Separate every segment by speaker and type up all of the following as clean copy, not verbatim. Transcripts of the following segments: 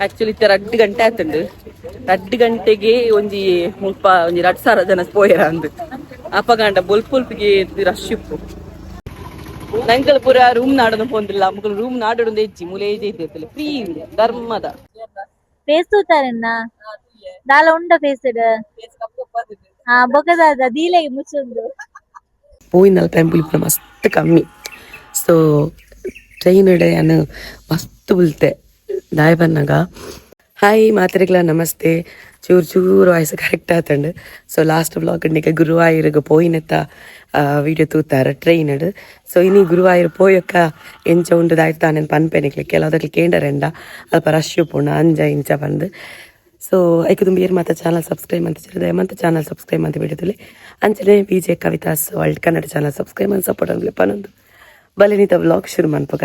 Speaker 1: Actually ಇತ್ತೆ 2 ಗಂಟೆ ಆತುಂಡು. 2 ಗಂಟೆಗೆ ಒಂಜಿ ಮುಲ್ಪ ಒಂಜಿ 2000 ಜನ ಪೋಯೆರ ಅಂದ್. ಅಪಗಾಂಡ ಬೊಲ್ಪೊಲ್ಪಿಗೆ ರಶ್ ಇಪ್ಪು. ನಂಕಲ್ ಪೂರ ರೂಮ್ ನಾಡೊಂದು ಪೋಂದಿಲ್ಲ. ಮುಕುಲು ರೂಮ್ ನಾಡೊಂದು ಹೆಚ್ಚಿ ಮೂಲೆ ಇತ್ತಿಲ್ಲ. ಫ್ರೀ ಧರ್ಮದ.
Speaker 2: ಫೇಸ್ ತೂತಾರೆನ್ನ ದಾಲ ಉಂಡ ಫೇಸ್. ಹಾ, ಬೊಕದಾದ ದೀಲೆಗೆ ಮುಚ್ಚುಂಡು.
Speaker 3: ಪೋಯಿನಲ್ಪ ಟೆಂಪಲ್ ಇಪ್ಪುನ ಮಸ್ತ್ ಕಮ್ಮಿ. ಸೊ ಟ್ರೈನ್ ಯಾನ್ ಮಸ್ತ್ ಬುಲ್ತೆ ದಾಯ ಬನ್ನಗ. ಹಾಯ್ ಮಾತೆರೆಗ್ಲ ನಮಸ್ತೆ. ಚೂರು ಚೂರು ವಾಯ್ಸ್ ಕರೆಕ್ಟ್ ಆತಂಡು. ಸೊ ಲಾಸ್ಟ್ ವ್ಲಾಗ್ ನಿಕ ಗುರುವಾಯೂರಿಗೆ ಪೋಯಿನೆತ್ತ ವಿಡಿಯೋ ತೂತಾರ ಟ್ರೈನ್. ಸೊ ಇನಿ ಗುರುವಾಯೂರ್ ಪೋಯೊಕ್ಕ ಎಂಚ ಉಂಡು ದಾಯ್ತು ತಾನೇನು ಪನ್ಪೆ ನಿಕ್ಲೆ. ಕೆಲವುದಕ್ಕೆ ಕೇಂಡರೆಂಡ ಅಲ್ಪ ರಶ್ ಉಪ್ಪುಂಡು ಅಂಜ ಇಂಚ ಪಂದ್. ಸೊ ಐಕ್ ದುಂಬು ಏರ್ ಮಾತ ಚಾನಲ್ ಸಬ್ಸ್ಕ್ರೈಬ್ ಅಂತ ದಯಮಂತ ಚಾನಲ್ ಸಬ್ಸ್ಕ್ರೈಬ್ ಅಂತ ಬಿಡುತ್ತಲೆ. ಅಂಚನೆ VJ Kavitha's world Kannada channel subscribe ಅಂತ ಸಪೋರ್ಟ್ ಅನ್ಲೆ ಪನೊಂದು ಬಲೆ ವ್ಲಾಗ್ ಶುರು ಮನ್ಪುಗ.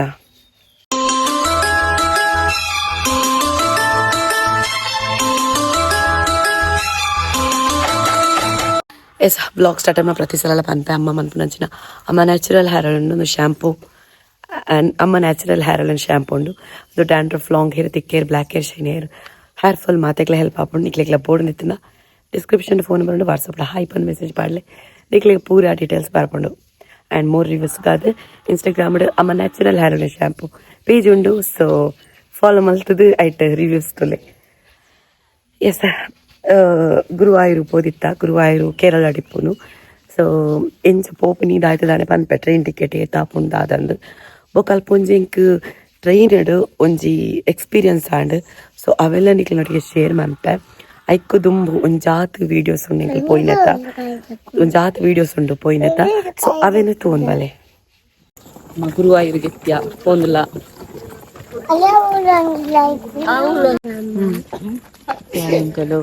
Speaker 3: ಎಸ್, ವ್ಲಾಗ್ ಸ್ಟಾರ್ಟ್ ಅಮ್ಮ ಪ್ರತಿ ಸಲ ಪನ್ಪೆ ಅಮ್ಮ ಮನ್ಪುನಂಚಿನ ಅಮ್ಮ ನ್ಯಾಚುರಲ್ ಹೇರ್ ಆಯಿಲ್ ಉಂಡು ಶಾಂಪೂ ಆ್ಯಂಡ್ ಅಮ್ಮ ನ್ಯಾಚುರಲ್ ಹೇರ್ ಆಯಿಲ್ ಶಾಂಪೂ ಉಂಡು. ಅದು dandruff, long hair, thick hair, black hair, shine hair, hair fall ಮಾತೆಗ್ಲ help ಆಪುಂಡು. ನಿಕ್ಲೆಗ್ಲ ಬೋರ್ಡ್ ನಿತ್ತಿನ ಡಿಸ್ಕ್ರಿಪ್ಷನ್ ಫೋನ್ ನಂಬರ್ ಉಂಡು. ವಾಟ್ಸಪ್ ಹಾಯ್ ಪನ್ ಮೆಸೇಜ್ ಪಾಡ್ಲೆ, ನಿಕ್ಲೆಗ್ ಪೂರ ಡೀಟೇಲ್ಸ್ ಬರ್ಪುಂಡು. ಆ್ಯಂಡ್ ಮೋರ್ ರಿವ್ಯೂಸ್ ಗಾದ್ ಇನ್ಸ್ಟಾಗ್ರಾಮ್ ಅಮ್ಮ natural hair oil shampoo page ಉಂಡು. ಸೊ ಫಾಲೋ ಮಲ್ತದು ಐಟ್ ರಿವ್ಯೂಸ್ ತುಲೆ. ಎಸ್, ಗುರುವಾಯೂರು ಪೋದಿತ್ತ. ಗುರುವಾಯೂರು ಕೇರಳ ಡಿಪ್ಪುನು. ಸೊ ಎಂಚ ಪೋಪುನಿ ದಾಯ್ತು ದಾನೆ ಪನ್ಪೆ, ಟ್ರೈನ್ ಟಿಕೆಟ್ ಏತಾಪುಂಡು ದಾದಂದು. ಬೊಕ ಅಲ್ಪ ಒಂಜಿ ಎಂಕ್ ಟ್ರೈನ್ ಒಂಜಿ ಎಕ್ಸ್ಪೀರಿಯನ್ಸ್ ಆಂಡ್. ಸೊ ಅವೆಲ್ಲ ನಿಕ್ಲೆನೊಟ್ಟಿಗೆ ಶೇರ್ ಮನ್ಪೆ. ಐಕ್ ದುಂಬು ಒಂಜಾತ್ ವೀಡಿಯೋಸ್ ಉಂಡು ಎಂಕ್ ಪೋಯಿನೆತ್ತ. ಒಂಜಾತ್ ವೀಡಿಯೋಸ್ ಉಂಡು ಪೋಯಿನೆತ್ತ. ಸೊ ಅವೆನ್ ತೂವೊನ್ ಬಲೆ.
Speaker 1: ಗುರುವಾಯೂರಿಗೆ ಎತ್ತಿಯ ಪೋಂದುಲ್ಲ. ಎಂಕಲು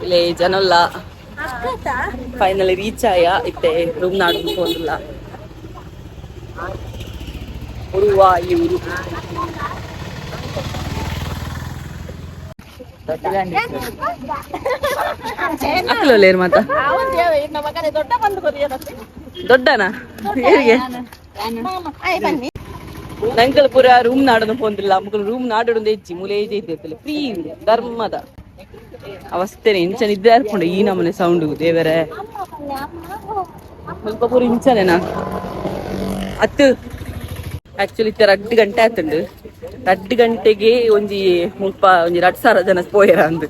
Speaker 1: ಇಲ್ಲಿ ಜನಲ್ಲ. ಫೈನಲಿ ರೀಚ್ ಆಯ. ಇತ್ತೆ ರೂಮ್ ನಾಡು ಪೋಂದುಲ್ಲ ಗುರುವಾಯೂರು. ಅಕ್ಕಲೋಲೇರು ಮಾತ ದೊಡ್ಡನಾ ಏರಿಗೆ. ನಂಕಲ್ ಪೂರ ರೂಮ್ ನಾಡೊಂದು ಪೋಂದಿಲ್ಲ. ಮುಕುಲು ರೂಮ್ ನಾಡೊಂದು ಹೆಚ್ಚಿ ಮೂಲೆ ಇತ್ತಿಲ್ಲ. ಫ್ರೀ ಧರ್ಮದ ಅವಸ್ಥೆನೆ. ಇಂಚ ನಿದ್ದೆ ಅರ್ಪುಂಡು ಈ ನಮೂನೆ ಸೌಂಡ್. ದೇವರೇ, ಸ್ವಲ್ಪ ಪೂರ ಇಂಚನೇನಾ ಅತ್ತು. ಆಕ್ಚುಲಿ ಇತ್ತೆ 2 ಗಂಟೆ ಆತುಂಡು. 2 ಗಂಟೆಗೆ ಒಂಜಿ ಮುಲ್ಪ ಒಂಜಿ 2000 ಜನ ಪೋಯೆರ ಅಂದ್.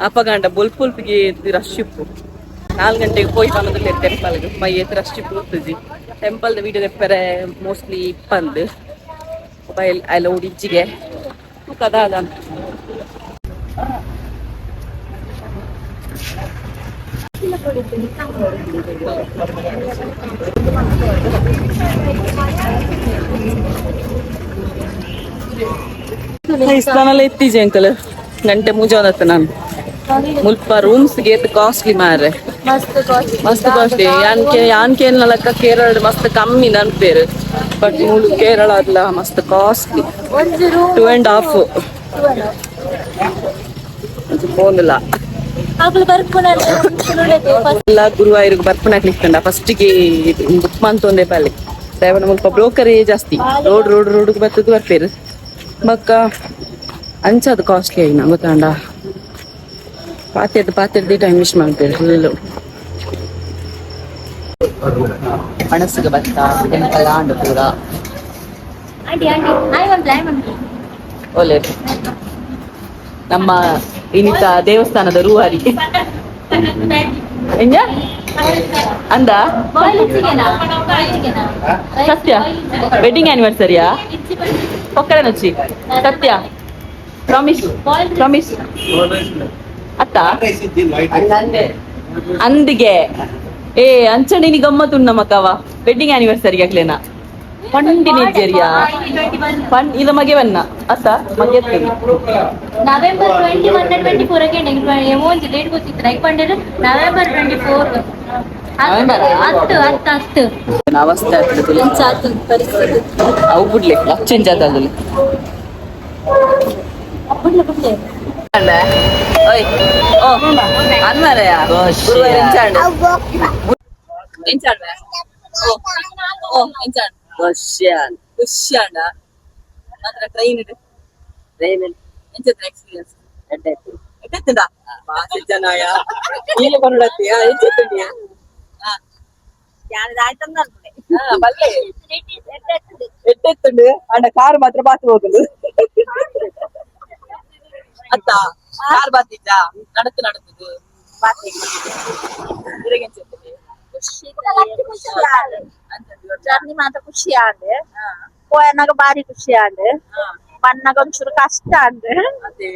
Speaker 1: ಅಪಗಾಂಡ ಬೊಲ್ಪೊಲ್ಪಿಗೆ ರಶ್ ಇಪ್ಪು. 4 ಗಂಟೆಗೆ ಪೋಯಿ ಪನೊಂದುಲ್ಲೆರ್ ಟೆಂಪಲ್ಗ್. ಮೈ ಏತ್ ರಶ್ ಇಪ್ಪು ಗೊತ್ತುಜಿ. ಟೆಂಪಲ್ ವಿಡಿಯೋ ದೆಪ್ಪರೆ ಮೋಸ್ಟ್ಲಿ ಇಪ್ಪಂದ್. ಮೊಬೈಲ್ ಅಲೌಡ್ ಇಜ್ಜಿಗೆ ಕದಾದ. ಸ್ನಾನಲ್ಲ ಎತ್ತಿಜೆ ಅಂಕಲ್. ಗಂಟೆ ಮೂಜಾವತ್ತ ನಾನು. ಮುಲ್ಪ ರೂಮ್ಸ್ ಗೇತ್ ಕಾಸ್ಟ್ಲಿ ಮಾರ್ರೆ.
Speaker 2: ಮಸ್ತ್ ಕಾಸ್ಟ್ಲಿ.
Speaker 1: ಮಸ್ತ್ ಕಾಸ್ಟ್ಲಿ. ಯಾನ್ ಯಾನ್ ಕೇನ್ಲಕ್ಕ ಕೇರಳ ಮಸ್ತ್ ಕಮ್ಮಿ ನನ್ಪೇರು. ಬಟ್ ಮೂಲು ಕೇರಳ ಅಲ್ಲ, ಮಸ್ತ್ ಕಾಸ್ಟ್ಲಿ.
Speaker 2: ಒಂಜಿ ರೂಮ್
Speaker 1: 2.5 ಪೋಂದಿಲ್ಲ.
Speaker 2: ಅಕುಲು ಬರ್ಪುನ.
Speaker 1: ಎಲ್ಲ ಗುರುವಾಯೂರಿಗೆ ಬರ್ಪುನ ಕ್ಲಿಕ್ ಫಸ್ಟಿಗೆ ಬುಕ್ ಮಂತೊಂದೇ ಪಲ್ಲೆ ಡ್ರೈವರ್. ಮುಲ್ಪ ಬ್ರೋಕರೇ ಜಾಸ್ತಿ. ರೋಡ್ ರೋಡ್ ರೋಡ್ ಬತ್ತದು ಬರ್ಪೇರು. ಬೊಕ್ಕ ಅಂಚ ಅದು ಕಾಸ್ಟ್ಲಿ ಆಯಿನ ಗೊತ್ತಾಂಡ. ಪಾತೆರ್ದು ಪಾತೆರ್ದು ಟೈಮ್ ವೇಸ್ಟ್ ಮಾಡ್ತೇವೆ ಫುಲ್ಲು.
Speaker 4: ಮನಸ್ಸಿಗೆ ಬತ್ತ ಟೆಂಪಲ್ ಆಂಡ್ ಪೂರ.
Speaker 2: ಆಂಟಿ, ಆಂಟಿ, ಆಯ್ ಬಂದ್ಲ, ಆಯ್ ಬಂದ್ಲ.
Speaker 1: ಒಳ್ಳೆ ನಮ್ಮ ಇನ್ನಿತ ದೇವಸ್ಥಾನದ ರೂವಾರಿ ಎಂಜ ಅಂದ. ಸತ್ಯ, ವೆಡ್ಡಿಂಗ್ ಆನಿವರ್ಸರಿಯಾ? ಪೊಕ್ಕಡೆ ನೊಚ್ಚಿ. ಸತ್ಯ, ಪ್ರಾಮಿಸ್, ಪ್ರಾಮಿಸ್. ಅತ್ತ ಅಂದಿಗೆ. ಏ, ಅಂಚಣಿ ಗಮ್ಮತ್ತುಂಡು ನಮಕವ. ವೆಡ್ಡಿಂಗ್ ಆನಿವರ್ಸರಿ ಅಕ್ಲೇನ ಪಂಡಿನ ಇಜ್ಜರಿಯಾ ಪಣ್ ಇಲ್ಲ ಮಗೆ ಬನ್ನ ಅತ್ತ ಮಗೆ.
Speaker 2: ನವೆಂಬರ್ 21, 24 ಒಂಜಿ ಡೇಟ್ ಗೊತ್ತಿತ್ತು ಲೈಕ್ ಪಂಡೇರು ನವೆಂಬರ್ 24.
Speaker 1: ನವೆಂಬರ್?
Speaker 2: ಹತ್ತು ಹತ್ತು ಹತ್ತು.
Speaker 1: ಅವಸ್ಥೆ ಆಗ್ತದೆ.
Speaker 2: ಎಂಚ ಆತುಂಡು ಪರಿಸ್ಥಿತಿ.
Speaker 1: ಅವು ಬುಡ್ಲೆ, ಚೇಂಜ್ ಆತಲ್ಲ.
Speaker 2: ಬುಡ್ಲೆ, ಬುಡ್ಲೆ.
Speaker 1: ಓಯ್. ಓ ಅನ್ಮಾರಯ ಗುರುವಾರ ಎಂಚಾಂಡ್ ಎಂಚಾಂಡ್ ಓ ಓ ಎಂಚಾಂಡ್
Speaker 4: ಖುಷಿಯಾನ್
Speaker 1: ಖುಷಿಯಾಂಡ ಮಾತ್ರ ಟ್ರೈನ್ ಇದೆ.
Speaker 4: ಟ್ರೈನ್
Speaker 1: ಎಂಚತ್ರ ಎಕ್ಸ್ಪೀರಿಯನ್ಸ್?
Speaker 4: ಎಡ್ಡೆ.
Speaker 1: ಎಟ್ಟೆತ್ತುಂಡ ಬಾಸಿ ಜನಯ ನೀಲೆ ಬರುಡತ್ತೀಯ ಎಂಚೆತ್ತುಂಡಿಯ? ಬಲ್ಲೆ ಎಟ್ಟೆತ್ತುಂಡು ಅಂಡ ಕಾರ್ ಮಾತ್ರ ಬಾತ್ ಹೋಗುದು ಅತ್ತ ಕಾರ್ ಬಾತಿದ್ದ ನಡತು ನಡತದು.
Speaker 5: ಜರ್ನಿ ಮಾತ್ರ ಖುಷಿ ಆಂಡ್ ಪೋಯನಾಗ ಬಾರಿ ಖುಷಿ ಆಂಡ್ ಬನ್ನಾಗ ಒಂಚೂರು ಕಷ್ಟ ಆಂಡ್.
Speaker 1: ಅದೇ.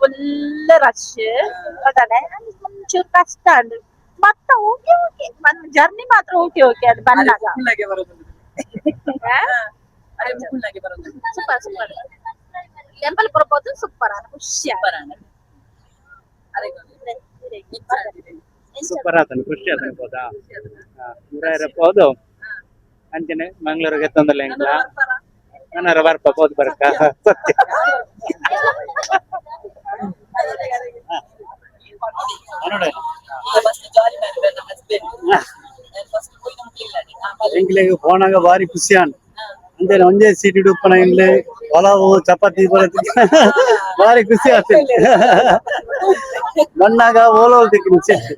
Speaker 5: ಫುಲ್ ರಶ್ ಅದಾನೆ ಒಂಚೂರು ಕಷ್ಟ ಆಂಡ್ ಮತ್ತೆ okay okay. Journey ಮಾತ್ರ ಓಕೆ ಓಕೆ ಅದು ಬನ್ನಾಗ.
Speaker 1: ಮುಕುಲ್ನಾಗೆ ಬರೋದು. ಅರೆ ಮುಕುಲ್ನಾಗೆ ಬರೋದು.
Speaker 5: Super super temple ಬರ್ಬೋದು ಸೂಪರ್ ಖುಷಿ.
Speaker 1: ಸೂಪರ್ ಆಂಡ್ ಅರೆ.
Speaker 6: ಸೂಪರ್ ಆತನ ಖುಷಿ ಆತನ ಹೋದಾ ನೂರ ಹೋದು ಅಂಚನೆ ಮಂಗಳೂರಿಗೆ ತೊಂದರೆ ಎಂಕ್ಲ ನಾನಾರ ಬರ್ಪ ಹೋದ್ ಬರ್ಕ ಸತ್ಯ.
Speaker 1: ಫಸ್ಟ್ ಜಾಲಿ ನನ್ನ ಹಸ್ಬೆಂಡ್ ಫಸ್ಟ್ ಹೋಗಿ ನಮ್ಗೆ.
Speaker 6: ಎಂಕ್ಲೆಗ್ ಪೋನಾಗ ಬಾರಿ ಖುಷಿ ಆಂಡ್ ಅಂಚನೆ ಒಂಜೇ ಸೀಟ್ ಉಪ್ಪನ ಇಂಗ್ಲೆ ಪಲಾವು ಚಪಾತಿ ಬರತ್ತೆ ಬಾರಿ ಖುಷಿ ಆಗ್ತದೆ. ಬಣ್ಣಾಗ ಓಲೋ ತಿಕ್ಕಿನ ಸೀಟ್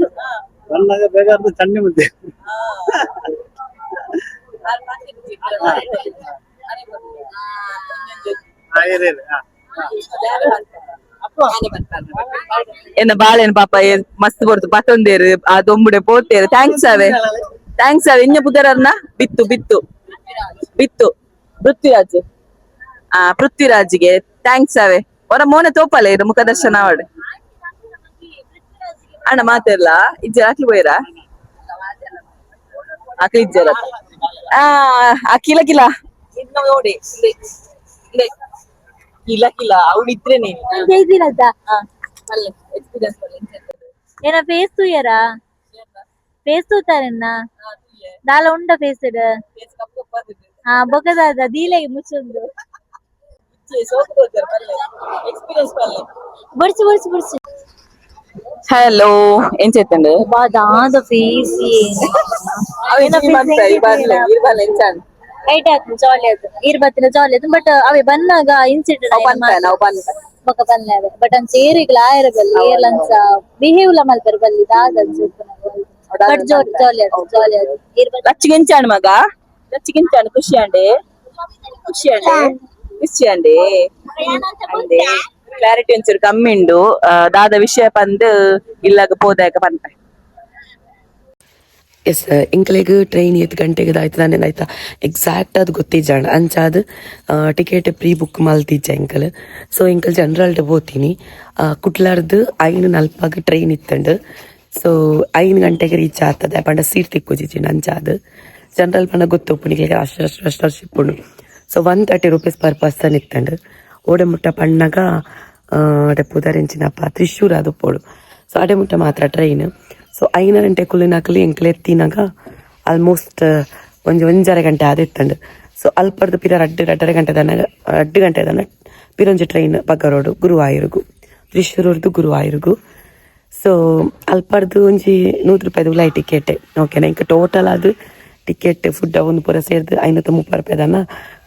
Speaker 6: ಬಣ್ಣಾಗ ಬೇಕಾದ್ರೆ ಚಂಡಿ ಮುದ್ದೆ. ಹಾ, ಇರು, ಇರು, ಹಾ.
Speaker 1: ಎನ್ನ ಬಾಳೆನ್ ಪಾಪ ಮಸ್ತ್ ಬರ್ತು ಪತ್ತೊಂದೇರು ಆ ದೊಂಬುಡೆ ಪೋತೇರು. Thanks ಅವೆ thanks ಅವೆ. ಇಂಜ ಪುದರನ್ನ ಬಿತ್ತು ಬಿತ್ತು ಬಿತ್ತು ಪೃಥ್ವಿರಾಜ್. ಆ ಪೃಥ್ವಿರಾಜ್ಗೆ thanks ಅವೆ. ಹೊರ ಮೋನೆ ತೋಪಲೆ ಇದು ಮುಖ ದರ್ಶನ ಅವಡು ಅಣ್ಣ ಮಾತೆರ್ಲ ಇಜ್ಜರ ಅಕ್ಲಿ ಬೋಯ್ರಾ ಅಕ್ಲಿ ಇಜ್ಜರ ಆ ಆ ಕಿಲ ಕಿಲ ಇದ್ನ ನೋಡಿ ಇಂದೆ ಕಿಲ ಕಿಲ ಅವಳಿದ್ರೆ ನೀನು.
Speaker 2: ಜೈದಿರತ್ತ.
Speaker 1: ಅಲ್ಲ ಎಕ್ಸ್ಪೀರಿಯನ್ಸ್.
Speaker 2: ಏನ ಫೇಸ್ ತೂಯರಾ ಫೇಸ್ ತೂತಾರೆನ್ನ ದಾಲ ಉಂಡ ಫೇಸ್. ಹಾ ಬೊಕದಾದ ದೀಲೆಗೆ ಮುಚ್ಚೊಂದು. ಬುಡ್ಚು ಬುಡ್ಚು ಬುಡ್ಚು.
Speaker 1: ಹಲೋ ಎಂಚೆತ್ತಂಡು?
Speaker 2: ಬಾದಾದ ಫೇಸ್. ರೈಟ್ ಆಯ್ತು ಜಾಲಿ ಆಯ್ತು ಇರ್ ಬತ್ತಿನ ಜಾಲಿ ಆಯ್ತು ಬಟ್ ಅವೇ ಬಂದಾಗ ಇನ್ಸಿಡೆಂಟ್.
Speaker 1: ನಾವು ಬಂತ.
Speaker 2: ಬೊಕ ಬನ್ಲೆ ಅವೆ ಬಟ್ ಅಂಚ ಏರಿಗ್ಲ ಆಯರ ಬಲ್ಲಿ ಏರ್ಲಂಚ ಬಿಹೇವ್ ಲ ಮಲ್ಪೆರ್ ಬಲ್ಲಿ ದಾದ ಬಟ್ ಜೋರ್ ಜಾಲಿ ಆಯ್ತು ಜಾಲಿ ಆಯ್ತು ಇರ್ ಬತ್ತಿ.
Speaker 1: ಲಚ್ಚಿಗೆ ಎಂಚಾಂಡ್ ಮಗ ಲಚ್ಚಿಗೆ ಎಂಚಾಂಡ್? ಖುಷಿ ಅಂಡೆ ಖುಷಿ ಅಂಡೆ ಖುಷಿ ಅಂಡೆ ಅಂಡೆ. ಕ್ಲಾರಿಟಿ ಒಂಚೂರು ಕಮ್ಮಿ ಉಂಡು. ದಾದ ವಿಷಯ ಪಂದ್ ಇಲ್ಲಾಗ ಪೋದಾಕ ಪನ್ಪೆ.
Speaker 3: ಎಸ್ ಎಂಕ್ಲೆಗ್ ಟ್ರೈನ್ ಏತ್ ಗಂಟೆಗೆ ಆಯ್ತು ನಾನೇನು ಆಯ್ತಾ ಎಕ್ಸಾಕ್ಟ್ ಅದು ಗೊತ್ತಿಜ್ಜಾಂಡ್ ಅಂಚಾದ್ ticket pre book ಮಲ್ತಿಜ್ಜ ಎಂಕಲ್. ಸೊ ಎಂಕಲ್ ಜನರಲ್ ಪೋತೀನಿ. ಕುಟ್ಲಾರ್ದು 5:40ಗ್ ಟ್ರೈನ್ ಇತ್ತಂಡು. ಸೊ 5 ಗಂಟೆಗೆ ರೀಚ್ ಆಗ್ತದೆ ಪಂಡ ಸೀಟ್ ತಿಕ್ಕುಜಿಜಿಂಡ್ ಅಂಚಾದ್ ಜನರಲ್ ಪಂಡ ಗೊತ್ತುಪ್ಪು rush rush rush rush ಇಪ್ಪುಂಡು. So ₹130 per person ಇತ್ತಂಡು. ಓಡೆ ಮುಟ್ಟ ಪಣ್ಣಗ ಅಡೆ ಪುದರೆಂಚಿನಪ್ಪ ತ್ರಿಶೂರ್ ಅದು ಪೋಡು. ಸೊ ಅಡೆ ಮುಟ್ಟ ಮಾತ್ರ ಟ್ರೈನ್. ಸೊ 5 ಗಂಟೆ ಕುಲ್ಲಿನಕಲಿ ಎಂಕ್ಲೆ ಎತ್ತಿನಾಗ ಆಲ್ಮೋಸ್ಟ್ ಒಂಜಿ ಒಂಜರೆ ಗಂಟೆ ಆದಿತ್ತಂಡು. ಸೊ ಅಲ್ಪರ್ದು ಪಿರ ರಡ್ಡು ರಡ್ಡರೆ ಗಂಟೆ ದನ 2 ಗಂಟೆ ದನ ಪಿರೊಂಜಿ ಟ್ರೈನ್ ಬಗ್ಗರೋಡು ಗುರುವಾಯೂರುಗು ತ್ರಿಶೂರ್ದು ಗುರುವಾಯೂರುಗು. ಸೊ ಅಲ್ಪರ್ದು ಒಂಜಿ 100 ರೂಪಾಯಿದು ಉಲಾಯಿ ಟಿಕೆಟ್ ಓಕೆನಾ. ಇಂಕ ಟೋಟಲ್ ಅದು ಟಿಕೆಟ್ ಫುಡ್ ಒಂದು ಪೂರ ಸೇರ್ದು 530 ರೂಪಾಯಿ ದನ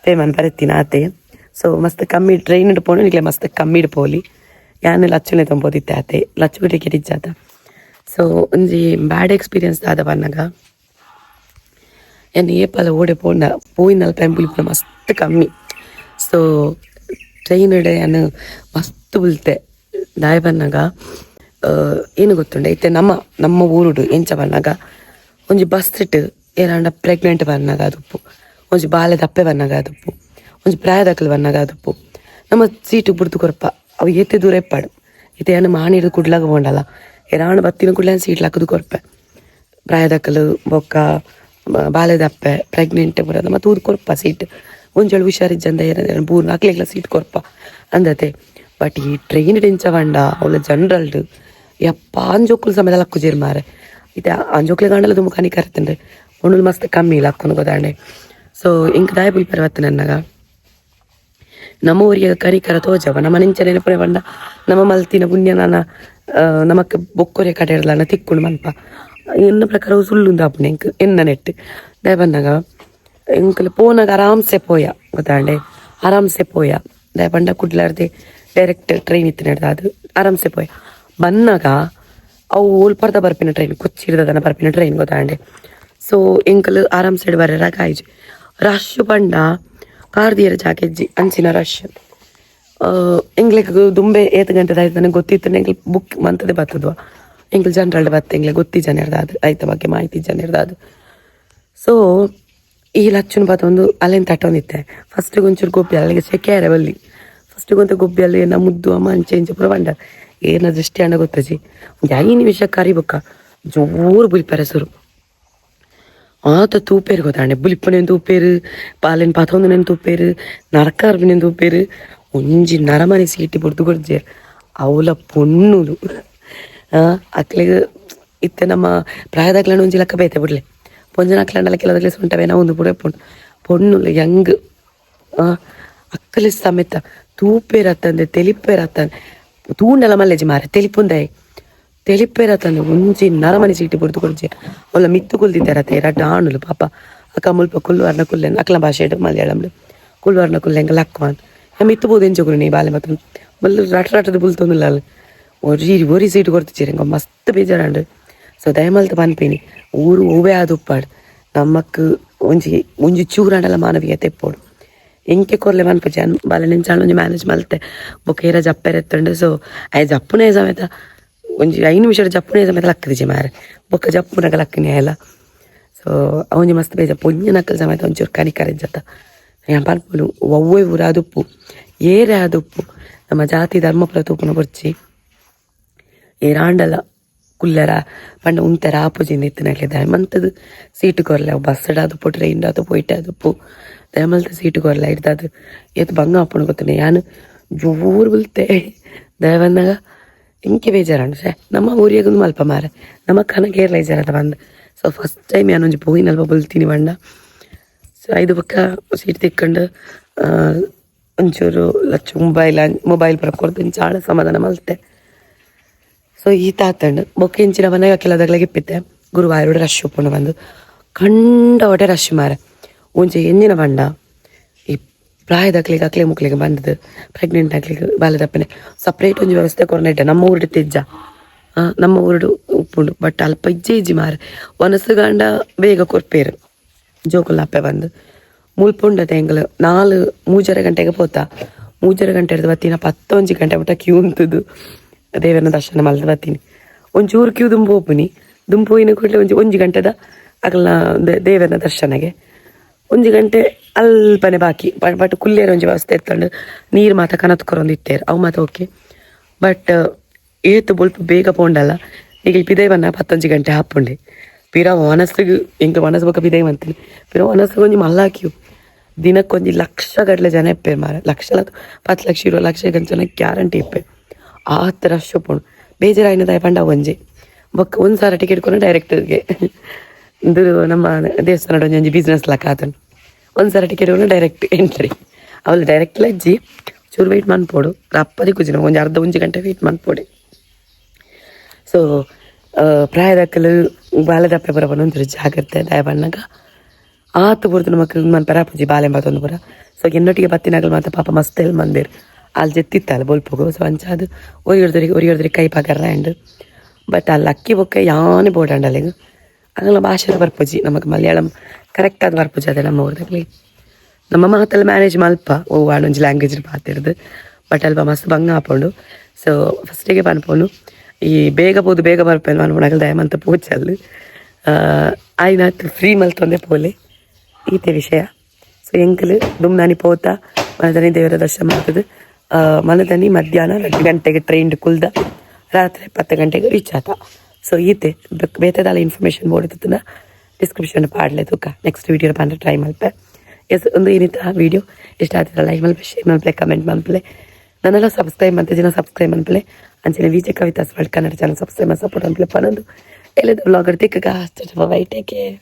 Speaker 3: ಪೇಮೆಂಟ್ ಬರೆತ್ತಿನ ಆತೆ. ಸೊ ಮಸ್ತ್ ಕಮ್ಮಿ ಟ್ರೈನ್ ಪೋಣು ನಿಕ್ಲೆ ಮಸ್ತ್ ಕಮ್ಮಿ ಪೋಲಿ. ಯಾನ್ ಲಚ್ಚುನೆ ತೊಂಬೋದಿತ್ತೆ ಆತೆ ಲಚ್ಚು ಟಿಕೆಟ್ ಇಜ್ಜಾತ. ಸೊ ಒಂಜಿ ಬ್ಯಾಡ್ ಎಕ್ಸ್ಪೀರಿಯನ್ಸ್ ದಾದ ಪನ್ನಗ ಯಾನ್ ಏಪಲ ಓಡೆ ಪೋಂಡ ಪೋಯಿನಲ್ಪ ಬುಲ್ಪುನ ಮಸ್ತ್ ಕಮ್ಮಿ. ಸೊ ಟ್ರೈನ್ ಯಾನ್ ಮಸ್ತ್ ಬುಲ್ತೆ. ದಾಯ ಪನ್ನಗ ಏನು ಗೊತ್ತುಂಡ ಇತ್ತೆ ನಮ್ಮ ನಮ್ಮ ಊರುಡು ಎಂಚ ಪನ್ನಗ ಒಂಜಿ ಬಸ್ ಇಟ್ಟು ಏನಾಂಡ ಪ್ರೆಗ್ನೆಂಟ್ ಬನ್ನಾಗ ಅದುಪ್ಪು ಒಂಜಿ ಬಾಲೆ ದಪ್ಪೆ ಬನ್ನಾಗ ಅದುಪ್ಪು ಒಂಜಿ ಪ್ರಾಯದಕಲು ಬನ್ನಾಗ ಅದುಪ್ಪು ನಮ್ಮ ಸೀಟು ಬುಡ್ದು ಕೊರ್ಪ. ಅವು ಏತೆ ದೂರ ಎಪ್ಪಾಡು ಇತ್ತೆ ಯಾನ್ ಮಾಣಿಡ್ದು ಕುಡ್ಲಾಗ ಪೋಂಡಲ ಏರಾಣ ಬತ್ತಿನ ಕೂಡಲೇ ಸೀಟ್ ಲಾಕುದು ಕೊರ್ಪೆ. ಪ್ರಾಯದಕಲು ಬೊಕ್ಕ ಬಾಲೆದಪ್ಪೆ ಪ್ರೆಗ್ನೆಂಟ್ ಬರೋದು ಮತ್ತು ಊದು ಕೊರ್ಪ ಸೀಟ್. ಒಂಜೇಳು ಹುಷಾರಿಜ್ಜಂದ ಏನಾರ ಬೂರ್ನ ಅಕ್ಲೆಗ್ಲ ಸೀಟ್ ಕೊರ್ಪ ಅಂದತೆ. ಬಟ್ ಈ ಟ್ರೈನ್ ಎಂಚ ಪಂಡ ಅವಳ ಜನರಲ್ಡ್ ಯಪ್ಪ ಅಂಜೋಕುಲು ಸಮೇತ ಲಕ್ಕುಜೆರ್ ಮಾರೆ. ಇತ್ತೆ ಅಂಜೋಕ್ಲೆ ಗಾಂಡಲ ದುಂಬು ಕನಿಕರತ್ತಂಡ್ರೆ ಒಣ್ಣುಲು ಮಸ್ತ್ ಕಮ್ಮಿ ಲಕ್ಕುನು ಗೊತ್ತಾಂಡೆ. ಸೊ ಇಂಕ್ ದಾಯ ಬುಲ್ಪೆರೆ ಬತ್ತ ನನ್ನಗ ನಮ್ಮ ಊರಿಗೆ ಕನಿಕರ ತೋಜವ ನಮ್ಮ ನಿಂಚ ನೆನಪುನೆ ಪಂಡ ನಮ್ಮ ಮಲ್ತಿನ ಪುಣ್ಯ ನಾನ. ನಮಕ್ ಬೊಕ್ಕೊರೆ ಕಡೆ ಇರಲ್ಲ ತಿಕ್ಕುಂಡು ಮಲ್ಪ ಎನ್ನ ಪ್ರಕಾರ ಸುಳ್ಳುಂದು ಆಪುಂಡು ಎಂಕ್ ಎನ್ನ ನೆಟ್ ದಾಯೆ ಪನ್ನಗ ಎಂಕುಲು ಪೋನಾಗ ಆರಾಮ್ಸೆ ಪೋಯ ಗೊತ್ತಾಂಡೆ ಆರಾಮ್ಸೆ ಪೋಯ ದಾಯೆ ಪಂಡ ಕುಡ್ಲಾರ್ದೆ ಡೈರೆಕ್ಟ್ ಟ್ರೈನ್ ಇತ್ತಿನ ಅದು ಆರಾಮ್ಸೆ ಪೋಯ ಬನ್ನಾಗ ಅವು ಓಲ್ಪರ್ದ ಬರ್ಪಿನ ಟ್ರೈನ್ ಕೊಚ್ಚಿರ್ದನ ಬರ್ಪಿನ ಟ್ರೈನ್ ಗೊತ್ತಾಂಡೆ ಸೊ ಎಂಕಲು ಆರಾಮ್ಸೆಡ್ ಬರ್ರೆರ ಕಾಯ್ಜಿ ರಶ್ ಪಂಡ ಕಾರ್ ಜಾಗೆಜ್ಜಿ ಅಂಚಿನ ರಶ್ ಎಂಗ್ಲೆಗ್ ದುಂಬೆ ಏತ್ ಗಂಟೆ ಆಯ್ತು ನನಗೆ ಗೊತ್ತಿತ್ತು ಎಂಗ್ಲು ಬುಕ್ ಮಂತದೆ ಬತ್ತದ್ವ ಎಂಕ್ಲು ಜನರಲ್ ಬತ್ತ ಎಂಗ್ಲೆ ಗೊತ್ತಿ ಜನ ಅದು ಐತ ಬಗ್ಗೆ ಮಾಹಿತಿ ಜನ ಅದು ಸೊ ಈ ಲಚ್ಚುನ ಬಾತ ಒಂದು ಅಲ್ಲೇನು ತಟ್ಟೊಂದಿತ್ತೆ ಫಸ್ಟ್ ಒಂಚೂರು ಗೊಬ್ಬಿ ಅಲ್ಲಿಗೆ ಸೆಕೆ ಆರೆ ಬಲ್ಲಿ ಫಸ್ಟ್ ಗೊಂತ ಗೊಬ್ಬಿ ಅಲ್ಲಿ ಏನ ಮುದ್ದು ಅಮ್ಮ ಅಂಚೆ ಇಂಚೆ ಪೂರ ಬಂಡ ಏನ ದೃಷ್ಟಿ ಅಣ್ಣ ಗೊತ್ತಜಿ ಒಂದು 5 ನಿಮಿಷ ಕರಿಬೊಕ್ಕ ಜೋರು ಬುಲಿಪೆರೆ ಸುರು ಆತ ತೂಪೇರು ಗೊತ್ತಾಂಡೆ ಬುಲಿಪ್ಪನೇನು ತೂಪೇರು ಪಾಲೆನ್ ಪಾತೊಂದನೇನು ತೂಪೇರು ನರಕಾರ್ಬಿನೇನು ತೂಪೇರು ಒಂಜಿ ನರಮನೆ ಸೀಟಿ ಬುಡ್ದು ಕೊಡ್ಜೇರ್ ಅವಲ ಪೊಣ್ಣುಲು ಅಕ್ಲೆಗ್ ಇತ್ತೆ ನಮ್ಮ ಪ್ರಾಯದಾಗ್ಲನ ಒಂಜಿ ಲೆಕ್ಕ ಬೇತೆ ಬಿಡ್ಲೆ ಪೊಂಜನ ಅಕ್ಲಂಡಲ ಕೆಲವದಕ್ಲೆ ಸೊಂಟವೇನ ಒಂದು ಪುಡೆ ಪೊಣ್ಣು ಪೊಣ್ಣುಲು ಯಂಗ್ ಅಕ್ಕಲೆ ಸಮೇತ ತೂಪೇರತ್ತಂದೆ ತೆಲಿಪೇರತ್ತಂದೆ ತೂಂಡಲ ಮಲ್ಲೆಜಿ ಮಾರೆ ತೆಲಿಪುಂದಾಯಿ ತೆಲಿಪೇರತ್ತಂದೆ ಒಂಜಿ ನರಮನೆ ಸೀಟಿ ಬುಡ್ದು ಕೊಡ್ಜೆ ಅವಲ ಮಿತ್ತು ಕುಲ್ದಿದ್ದಾರತ್ತೆ ರಡ್ಡ್ ಆಣುಲು ಪಾಪ ಅಕ್ಕ ಮುಲ್ಪ ಕುಲ್ವಾರ್ನ ಕುಲ್ಲೆನ್ ಅಕ್ಲ ಭಾಷೆಡ್ ಮಲಯಾಳಂಲು ಕುಲ್ವಾರ್ನ ಕುಲ್ಲೆಂಗ ಲಕ್ವಾನ್ ಮಿತ್ತು ಬೋದು ಎಂಚ ನೀ ಬಾಲೆ ಮತ್ತು ಮಲ್ಲು ರಟ್ ರಟ್ಟದ ಬುಲ್ತೊಂದುಲ್ಲ ಒರಿ ಒರಿ ಸೀಟ್ ಕೊಡ್ತಿಚ್ಚೇರು ಎಂಕ ಮಸ್ತ್ ಬೇಜಾರಾಂಡ್ ಸೊ ದಯಮಲ್ತ್ ಪನ್ಪಿನಿ ಊರು ಒವ್ವೇ ಆದುಪ್ಪಾಡ್ ನಮಕ್ ಒಂಜಿ ಒಂಜಿ ಚೂರಾಂಡಲ ಮಾನವೀಯತೆ ಇಪ್ಪೊಡು ಎಂಕೆ ಕೊರ್ಲೆ ಪನ್ಪುಜಿ ಅನ್ ಬಾಲೆ ನೆಂಚಾಂಡ ಒಂಜಿ ಮ್ಯಾನೇಜ್ ಮಲ್ತೆ ಬೊಕ್ಕ ಏರ ಜಪ್ಪೆರೆ ಎತ್ತುಂಡು ಸೊ ಆಯ್ ಜಪ್ಪುನೇ ಸಮೇತ ಒಂಜಿ 5 ನಿಮಿಷ ಜಪ್ಪುನೇ ಸಮೇತ ಲಕ್ಕದಿಜಿ ಮಾರೆ ಬೊಕ್ಕ ಜಪ್ಪುನಗ ಲಕ್ಕನಿ ಆಯಲ್ಲ ಸೊ ಒಂಜಿ ಮಸ್ತ್ ಬೇಜ ಪೊಂಜಿ ನಕಲ್ ಸಮೇತ ಒಂಚೂರು ಕನಿಕರ ಇಜ್ಜತ್ತ ಯಾನ್ ಪನ್ಪುನು ಒವ್ವೆ ಊರು ಆದುಪ್ಪು ಏರೆ ಆದುಪ್ಪು ನಮ್ಮ ಜಾತಿ ಧರ್ಮ ಪೂರ ತೂಪುನ ಬೊರ್ಚಿ ಏರಾಂಡಲ ಕುಲ್ಲೆರ ಪಂಡ ಉಂತೆರ ಆಪುಜಿಂದ ಇತ್ತಿನಕ್ಲೆ ದಯಮಂತದ ಸೀಟು ಕೊರ್ಲೆ ಅವು ಬಸ್ ಆದುಪ್ಪು ಟ್ರೈನ್ ಆದು ಪೋಯಿಟ್ ಆದುಪ್ಪು ದಯಮಲ್ತ ಸೀಟು ಕೊರ್ಲೆ ಇಡ್ದಾದು ಏತ್ ಬಂಗ ಆಪುಂಡು ಗೊತ್ತುಂಡೆ ಯಾನ್ ಜೋರು ಬುಲ್ತೆ ದಯ ಬಂದಾಗ ಎಂಕೆ ಬೇಜಾರಾಂಡು ಶ್ಯೆ ನಮ್ಮ ಊರಿಗೊಂದು ಮಲ್ಪ ಮಾರೆ ನಮ್ಮ ಕನ ಕೇರಳ ಇಜಾರದ ಬಂದು so first time ಯಾನ್ ಒಂಜಿ ಪೋಯಿನಲ್ಪ ಬುಲ್ತೀನಿ ಪಂಡ ಸೊ ಐದು ಬೊಕ್ಕ ಸೀಟ್ ತಿಕ್ಕೊಂಡು ಒಂಚೂರು ಲಚ್ಚು ಮೊಬೈಲ್ ಮೊಬೈಲ್ ಪೂರ ಕೊರ್ದು ಚಾಳ ಸಮಾಧಾನ ಮಲ್ತೆ ಸೊ ಈ ತಾತಂಡು ಬೊಕ್ಕ ಇಂಚಿನ ಮನೆಗೆ ಕೆಲದಗ್ಲಿಗೆ ಇಪ್ಪಿತ್ತೆ ಗುರುವಾಯೂರು ರಶ್ ಉಪ್ಪುಂಡು ಬಂದು ಕಂಡವಟೆ ರಶ್ ಮಾರೆ ಒಂಜಿ ಎಂಜಿನ ಪಂಡ ಈ ಪ್ರಾಯದಕ್ಲಿಗೆ ಅಕ್ಲೆ ಮುಕ್ಲಿಗೆ ಬಂದದ್ದು ಪ್ರೆಗ್ನೆಂಟ್ ಆಗ್ಲಿಕ್ಕೆ ಬಾಲದಪ್ಪನೆ ಸಪ್ರೇಟ್ ಒಂಜಿ ವ್ಯವಸ್ಥೆ ಕೊರ್ನ ಇಟ್ಟ ನಮ್ಮ ಊರುಡು ತೆಜ್ಜ ನಮ್ಮ ಊರುಡು ಉಪ್ಪುಂಡು ಬಟ್ ಅಲ್ಪ ಇಜ್ಜೆ ಇಜ್ಜಿ ಮಾರೆ ವನಸುಗಾಂಡ ಬೇಗ ಕೊರ್ಪೇರು ಜೋಕುಲು ಅಪ್ಪೆ ಬಂದು ಮುಲ್ಪುಂಡತೆ ಎಂಗ್ಲು 4 3:30 ಗಂಟೆಗೆ ಪೋತ 3:30 ಗಂಟೆ ಹಿಡ್ದು ಬತ್ತೀನಿ 10 ಗಂಟೆ ಬಿಟ್ಟ ಕ್ಯೂ ಉಂತುದು ದೇವರನ ದರ್ಶನ ಮಲ್ತ್ ಬತ್ತೀನಿ ಒಂಚೂರು ಕ್ಯೂ ದುಂಬು ಹೋಪುನಿ ದುಂಬು ಹೋಯಿನ ಕೂಡಲೇ ಒಂಜಿ ಒಂಜಿ ಗಂಟೆದ ಅಗಲ್ನ ದೇವರನ ದರ್ಶನಗೆ ಒಂಜಿ ಗಂಟೆ ಅಲ್ಪನೆ ಬಾಕಿ ಬಟ್ ಕುಲ್ಲೇರ ಒಂಜಿ ವ್ಯವಸ್ಥೆ ಇತ್ತಂಡು ನೀರು ಮಾತ ಕನತ್ ಕೊರೊಂದು ಇತ್ತೇರು ಅವು ಮಾತ ಓಕೆ ಬಟ್ ಏತ್ ಬೊಲ್ಪ ಬೇಗ ಪೋಂಡಲ್ಲ ಈಗ ಪಿದೈ ಬನ್ನ 11 ಗಂಟೆ ಹಾಪುಂಡೆ ಪಿರ ಮನಸ್ಸಿಗೆ ಎಂಕ್ ಮನಸ್ಸು ಬೊಕ್ಕ ಪಿದೈ ಬಂತೀನಿ ಪಿರ ಮನಸ್ಸಿಗೆ ಒಂಜಿ ಮಲ್ಲ ಕ್ಯೂ ದಿನಕ್ಕೊಂಜಿ ಲಕ್ಷ ಗಟ್ಲೆ ಜನ ಇಪ್ಪೆ ಮಾರ ಲಕ್ಷ 10 ಲಕ್ಷ 20 ಲಕ್ಷ ಗಂಚನ ಗ್ಯಾರಂಟಿ ಇಪ್ಪೆ ಆತ್ ರಶ್ ಉಪ್ಪುಂಡು ಬೇಜಾರಾಯಿನ ದಾಯ ಪಂಡ ಒಂಜಿ ಬೊಕ್ಕ ಒಂದು ಸಾರ ಟಿಕೆಟ್ ಕೊನ ಡೈರೆಕ್ಟ್ಗೆ ಇದು ನಮ್ಮ ದೇವಸ್ಥಾನ ಒಂಜಿ ಒಂಜಿ ಬಿಸ್ನೆಸ್ ಲೆಕ್ಕ ಆತುಂಡು ಒಂದು ಸಾರ ಟಿಕೆಟ್ ಕೊನ ಡೈರೆಕ್ಟ್ ಎಂಟ್ರಿ ಅವಳು ಡೈರೆಕ್ಟ್ ಲಜ್ಜಿ ಚೂರು ವೆಯ್ಟ್ ಮನ್ಪೊಡು ರಪ್ಪದಿ ಕುಜಿನ ಒಂಜಿ ಅರ್ಧ ಒಂಜಿ ಗಂಟೆ ವೆಯ್ಟ್ ಮನ್ಪೊಡೆ ಸೊ ಪ್ರಾಯದಕ್ಕಲು ಬಾಲೆದಪ್ಪೆ ಪೂರ ಒಂಚೂರು ಜಾಗ್ರತೆ ದಯ ಪಣ್ಣಗ ಆತು ಪೂರ್ತಿ ನಮಕ್ ಮನ್ಪೆರ ಆಪುಜಿ ಬಾಲೆ ಎಂಬತ್ತೊಂದು ಪೂರ ಸೊ ಎನ್ನೊಟ್ಟಿಗೆ ಬತ್ತಿನಾಗಲು ಮಾತ ಪಾಪ ಮಸ್ತ್ ಎಲ್ ಮಂದಿರ್ ಅಲ್ಲಿ ಜೆತ್ತಿತ್ತಲ್ಲ ಬೊಲ್ಪುಗು ಸೊ ಅಂಚಾದ್ ಒರಿಯೊರ್ದರಿಗೆ ಒರಿಯೊರ್ದರಿಗೆ ಕೈ ಪಾಕರ್ರ ಆ್ಯಂಡ್ ಬಟ್ ಅಲ್ಲಿ ಅಕ್ಕಿ ಬೊಕ್ಕ ಯಾನೆ ಬೋಡಂಡ ಅಲ್ಲಿಗೆ ಅದೆಲ್ಲ ಭಾಷೆ ಬರ್ಪುಜಿ ನಮಗೆ ಮಲಯಾಳಂ ಕರೆಕ್ಟ್ ಆದ ಬರ್ಪುಜಿ ಅದೇ ನಮ್ಮ ಊರ್ದಾಗ್ಲಿ ನಮ್ಮ ಮಾತೆಲ್ಲ ಮ್ಯಾನೇಜ್ ಮಲ್ಪ ಓ ಒಂಜಿ ಲ್ಯಾಂಗ್ವೇಜ್ ಪಾತಿರ್ದು ಬಟ್ ಅಲ್ಪ ಮಸ್ತ್ ಬಂಗ ಆಪುಂಡು ಸೊ ಫಸ್ಟಿಗೆ ಪನ್ಪುನು ಈ ಬೇಗ ಪೋದು ಬೇಗ ಬರ್ಪೇನು ಮನ್ಪುನಗಲ್ ದಯಮಂತ ಪೋಚಲ್ಲು ಆಯ್ನಾತ್ ಫ್ರೀ ಮಲ್ತೊಂದೆ ಪೋಲೆ ಈತೆ ವಿಷಯ ಸೊ ಎಂಕಲ್ ದುಮ್ನಾನಿ ಪೋತ ಮನದನಿ ದೇವರ ದರ್ಶನ ಮಾಡ್ತದೆ ಮನದನಿ ಮಧ್ಯಾಹ್ನ 2 ಗಂಟೆಗೆ ಟ್ರೈನ್ ಕುಲ್ದ ರಾತ್ರಿ 10 ಗಂಟೆಗೆ ರೀಚ್ ಆತ ಸೊ ಈತೆ ಬೇತದಾಲ ಇನ್ಫಾರ್ಮೇಷನ್ ಬೋರ್ಡ್ ಡಿಸ್ಕ್ರಿಪ್ಷನ್ ಪಾಡ್ಲೆ ತೂಕ ನೆಕ್ಸ್ಟ್ ವಿಡಿಯೋ ಪಂಡ ಟ್ರೈ ಮಲ್ಪೆ ಎಸ್ ಒಂದು ಏನಿತ್ತ ವಿಡಿಯೋ ಇಷ್ಟ ಆಗ್ತಿದ್ರೆ ಲೈಕ್ ಮಲ್ಪೆ ಶೇರ್ ಮಲ್ಪಲೆ ಕಮೆಂಟ್ ಮಲ್ಪಲೆ ನನ್ನೆಲ್ಲ ಸಬ್ಸ್ಕ್ರೈಬ್ ಅಂತ ಜನ ಸಬ್ಸ್ಕ್ರೈಬ್ ಮನ್ಪಲೆ ಅಂಚನೆ ವಿಜಯ Kavitha's world Kannada channel subscribe support ಅನ್ಪಲೆ ಪನೊಂದು ಎಲ್ಲದ ವ್ಲಾಗರ್ ತಿಕ್ಕ bye take care.